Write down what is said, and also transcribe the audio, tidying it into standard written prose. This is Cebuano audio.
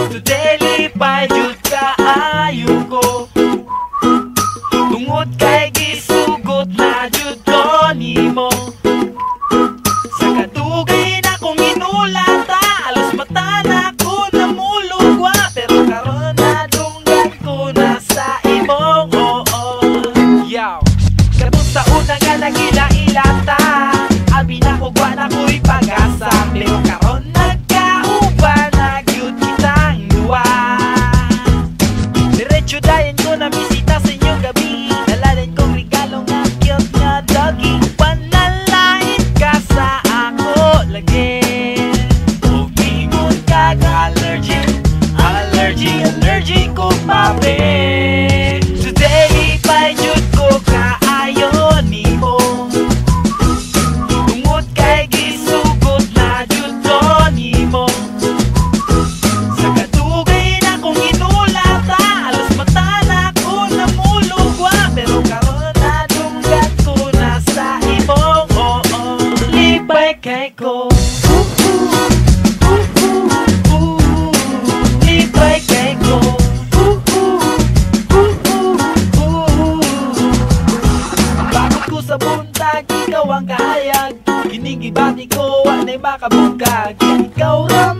Today lipay jud kaayo ko tungod kay gisugot na jud ko nimo. Sa kadugay na kong hinulata, alos mata na ko namulugwa, pero karon nadunggan ko na sa imong oo. Yo, kadtong sa una nga nagila-ilata, abi na ko wa na ko'y pag-asa, pero karon nagkauban na gyud kitang duwa. Diretso dayon ko na bisita sa inyong gabi. Dala din kong regalo nga cute nga doggy. Panalait ka sa ako lagi. Ug ingon kag allergy, allergy, allergy ko pape. Today lipay jud ko kaayo nimo tungod kay gisugot na jud ko nimo. Sa kadugay na kong hinulata, alos mata na ko namulugwa, pero karon nadunggan ko na sa imong oo. Lipay kay ko. Ooh, ooh, ooh, ooh. Lipay kay ko. Ooh, ooh, ooh, ooh, ooh. Pag-abot ko sa buntag, ikaw ang kahayag. Kining gibati ko, wa na'y makabungkag. Ikaw ra.